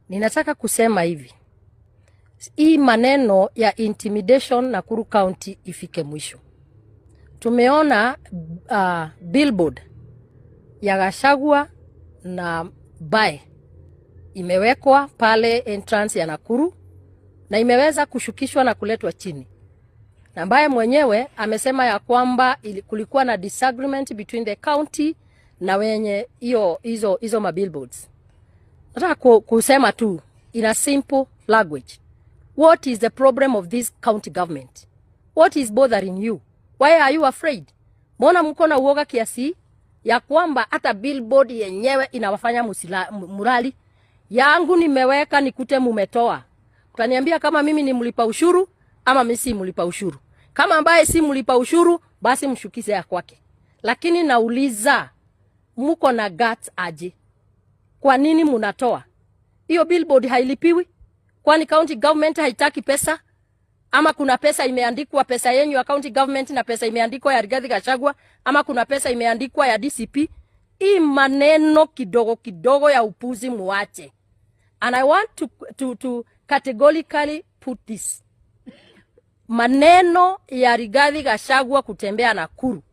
Ninataka kusema hivi, hii maneno ya intimidation Nakuru County ifike mwisho. Tumeona billboard ya Gachagua na Bae imewekwa pale entrance ya Nakuru na imeweza kushukishwa na kuletwa chini, na ambaye mwenyewe amesema ya kwamba kulikuwa na disagreement between the county na wenye hiyo hizo mabillboards. Nataka kusema tu in a simple language. What is the problem of this county government? What is bothering you? Why are you afraid? Mbona mko na uoga kiasi ya kwamba hata billboard yenyewe inawafanya murali yangu nimeweka nikute mumetoa? Utaniambia kama mimi ni mlipa ushuru ama mimi si mlipa ushuru. Kama ambaye si mlipa ushuru, basi mshukize ya kwake. Lakini nauliza, muko na guts aje? Kwa nini munatoa hiyo billboard? Hailipiwi? Kwani county government haitaki pesa? Ama kuna pesa imeandikwa pesa yenyu ya county government na pesa imeandikwa ya Rigathi Gachagua, ama kuna pesa imeandikwa ya DCP? Hii maneno kidogo kidogo ya upuzi muache. And I want to categorically put this. Maneno ya Rigathi Gachagua kutembea Nakuru,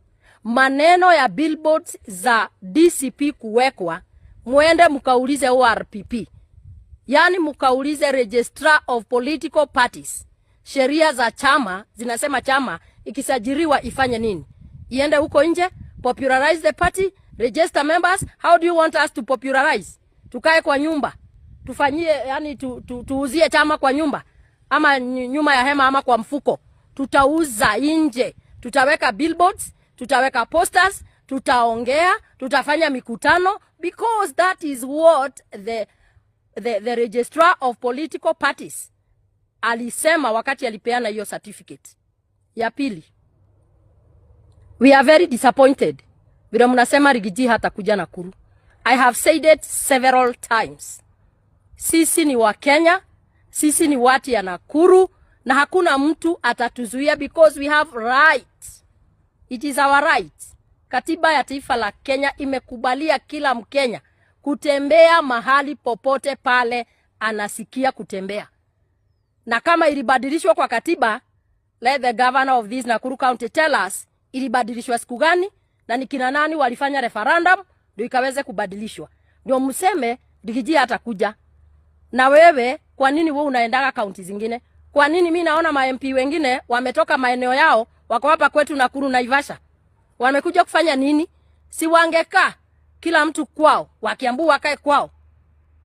maneno ya billboards za DCP kuwekwa, muende mkaulize ORPP, yaani mkaulize Registrar of Political Parties. Sheria za chama zinasema chama ikisajiliwa ifanye nini? Iende huko nje, popularize the party, register members. How do you want us to popularize? Tukae kwa nyumba tufanyie, yani tuuzie chama kwa nyumba ama nyuma ya hema ama kwa mfuko? Tutauza nje, tutaweka billboards, tutaweka posters, tutaongea, tutafanya mikutano because that is what the registrar of political parties alisema wakati alipeana hiyo certificate. Ya pili, we are very disappointed vile mnasema Riggy G hatakuja Nakuru. I have said it several times. Sisi ni Wakenya, sisi ni watu ya Nakuru na hakuna mtu atatuzuia because we have right. It is our right. Katiba ya taifa la Kenya imekubalia kila Mkenya kutembea mahali popote pale anasikia kutembea, na kama ilibadilishwa kwa katiba, let the governor of this Nakuru County tell us ilibadilishwa siku gani na ni kina nani walifanya referendum ndio ikaweze kubadilishwa, ndio mseme Riggy G atakuja. Na wewe kwa nini wewe unaendaga kaunti zingine? Kwa nini mi naona ma MP wengine wametoka maeneo yao wako hapa kwetu Nakuru, Naivasha, wamekuja kufanya nini? Si wangekaa kila mtu kwao, wa Kiambu wakae kwao,